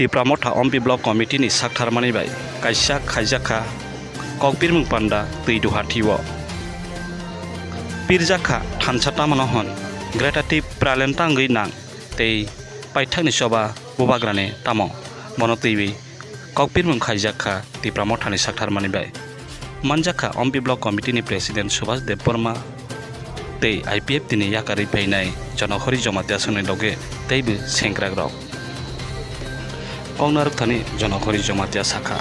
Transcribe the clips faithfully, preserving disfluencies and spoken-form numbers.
Tipra Motha Ompi Block Committee ni saktharmani bai kaisa khaijakha kokpirmung panda twi duha thio. Pirjakha thansa tamano hwn Greater Tipraland tangwi nang tei paithakni choba bubagrani tamo bono twiwi kokpirmung khaijakha Tipra Mothani saktharmani bai. Manjakha Ompi Block Committee ni President Subhas Debbarma tei I P F T ni yakarwi phainai Jonokhori Jamatia songni loge teibo sengkrakrok. Koknarwk thani Jonokhori Jamatia sakha,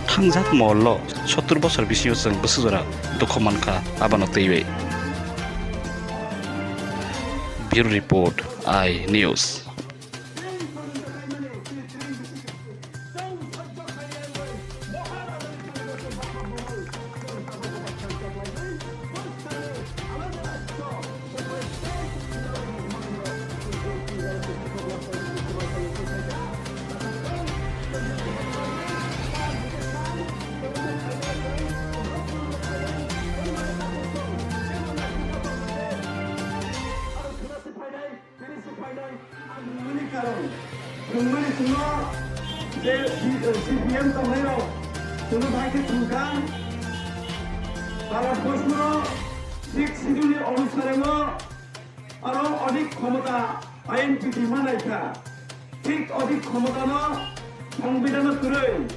thangjak mollo sottur bosor bisingo chwng bwswk jora dukhu mankha, abono twiwi. Bureau Report, I News. Tini si phainai, ang rwngmani karon, rwngmani chwngno je C P M tongnairok chwngno bahai khe thwngkha. Para Bharatbhorshono Sixth Schedule ni onusareno aro odik khomota I N P T manaikha. Thik odik khomotano Songbidhano kwrwi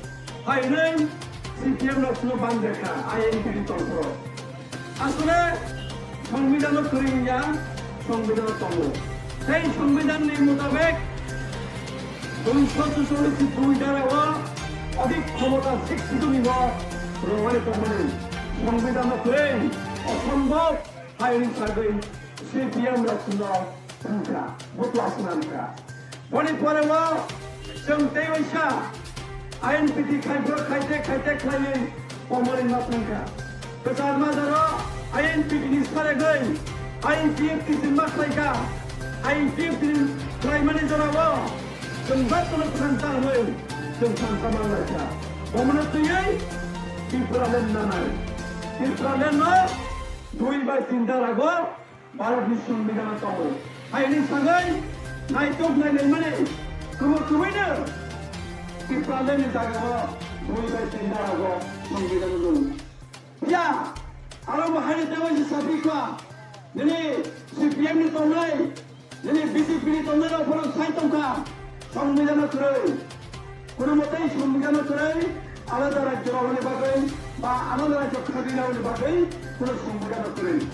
hai hwnwi C P M rok chwngno banjakha I N P T tongphuru. Asole Songbidhano kwrwi wngya, Songbidhano tongo. Tei Songbidhanni mutabek duiso chuchollis dui dara o odik khomota Sixth Schedule ni bo rwmani tongmani Songbidhano kwrwi osombob hai hwnwi sagwi C P M rok chwngno thangkha, butla swnamkha. Boni pore o chwng tei waisa I N P T khai phuru khaite khaite khlaiwi komorwi ma thangkha. Kwchar majaro I N P T ni saregwi I P F T chwng ma khlaikha. I P F T ni khlaimani jorao chwng jotono thansa hwnwi chwng thansa manlaikha. Bomono twiwi Tipraland nanai. Tipraland no dui bai tin darago Bharatni Songbidhano tongo. Haini sagwi naitok nailaimani kwbwi kwbwino Tipralandni jagao dui bai tin darago Songbidhano tongo. Phiya aro bo haini tei waisa saphikha, nini C P M ni tongnai, nini B J P ni tongnai rok phano sai tongkha, Songbidhano kwrwi. Kono mwtai Songbidhano kwrwi alada rajyo rokni bagwi ba alada rajyo khajinarokni bagwi kono Songbidhano kwrwi.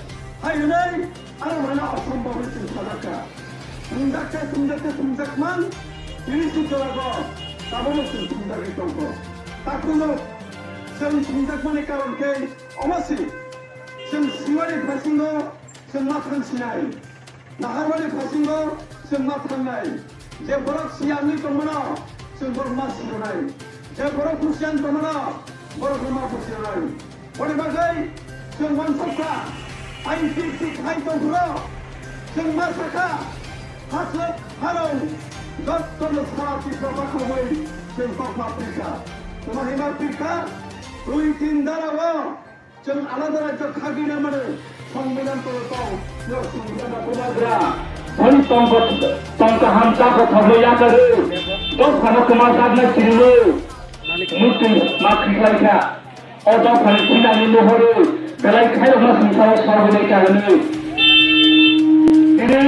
Hai hwnwi aro hwnwi osombob hwnwi chwng sajakha. Thwngjak khe thwngjak khe thwngjak man, tini si jorao tabukno chwng thwngjagwi tongkho. Takhukno chwng thwngjakmani karon khe omo si, chwng siwani phasingo chwng ma thang sinai. Naharmani phasingo chwng ma thangnai. Je borok siya wngwi tongmano, chwng borok ma sirwnai. Je borok busiya wngwi tongmano, borok ma busirwnai. Boni bagwi chwng uansukha, I P F T khai tongphuru chwng ma sakha, hachwk harong jottono sara Tipra bakhogwi chwng kokma pirkha. Tamo hima pirkha, twi tin darao Chwng alada rajyo khagwina mano, Songbidhan tolo tong, yo Songbidhan bubagra. Boni tongko, tong kaham ta kothokno yakarwi, dophano kwma sakna chiriwi, muchung ma khiklaikha. O dophani thinani nuhorwi, belai khairokma sumsao sorgwi nai karinwi. Tini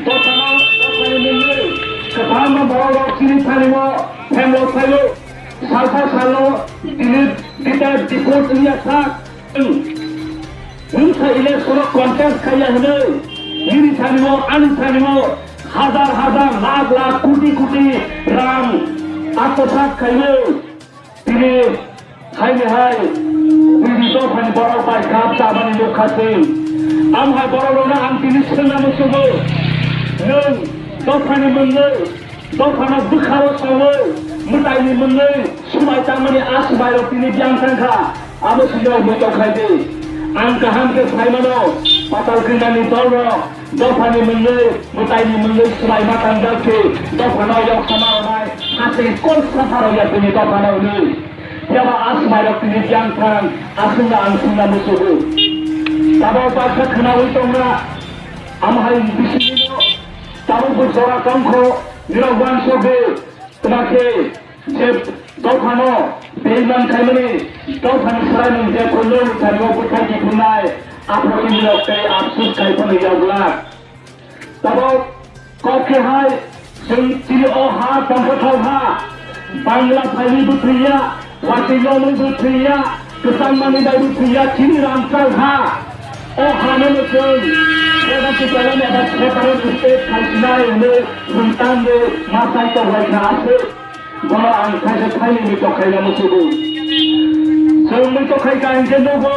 dophano, dophani mungwi, kwbangma borok rok chini thanimo, phemlo phaio. Salsa salo tini detail report wngya sak. Nwng sa election o contest khaiya hwnwi nini sanimo ani sanimo hajar hajar lakh lakh koti koti rang atmosat khaiwi tini haini hai bini dophani borok bai kap chabani nukha se. Amhai borok rokno ang tini swngna muchungo, nwng dophani mwnwi dophano bwkhao sawi mwtaini mwnwi swbai tangmani a swbairok tini biyang thangkha, abo swijak muitok khai di. Ang kaham khe sai mano, patal kwrwnani dolrok dophani mwnwi mwtaini mwnwi swbai ma tangjak khe dophano yok sama rwnai, hasteni kok sapharo ya tini dophano hwnwi. Phiya ba a swbairok tini biyang thang, aswkno ang swngna muchungo. Tabok baksa khwnawi tongna, amhai bisingino tabukbo jora tongkho, nirok uansukdi. Bakhe je dophano beiman khaimani dophani swraimung je phunlo thani o bwthai kiphilnai aphuru kinirok tei afsus khai phano yokla. Tabok kok khe hai chwng chini o ha tongkhathal ha Bangla phailwi bwthwiya, watwi yomwi bwthwiya, kwchangmani bai bwthwiya chini ramsal ha. O hano no chwng eba kwchangmani eba separate state khalsinai hwnwi chwng tangwi ma sai tonglaikha aswk. Bono ang khaisa thaini mui tokhaina muchugo. Chwng mui tokhaikha hinkhe nugo.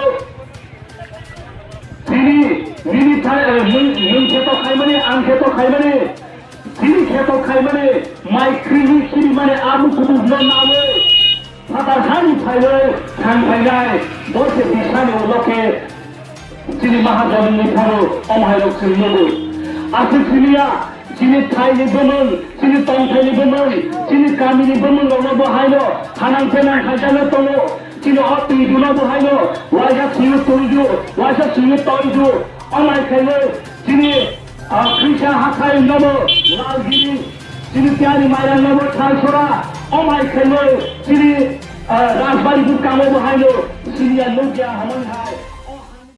Chini, nini thai, eh, nwng, nwng kheto khaimani, ang kheto khaimani, chini kheto khaimani, mai khriwi khiri mani amu kubuk no nawi. Phatar hani phaiwi thang phainai, bo se bisani ulo khe chini mahajonni phano omhairok chwng nugo. Aswk siniya, chini thaini bumung, chini tongthaini bumung, chini kamini bumung rokno bo haino hanang penang khaijagwi tongo. Chini o twi duna bo haino waisa swiwi twidu, waisa swiwi toidu. Amai khaino chini, ah, khisa hakhai nobo lalgiri, chini tiyari mairang nobo thalsora. Amai khaino chini, ah, rajbari bwkango bo haino chini ya nukya hamani hai.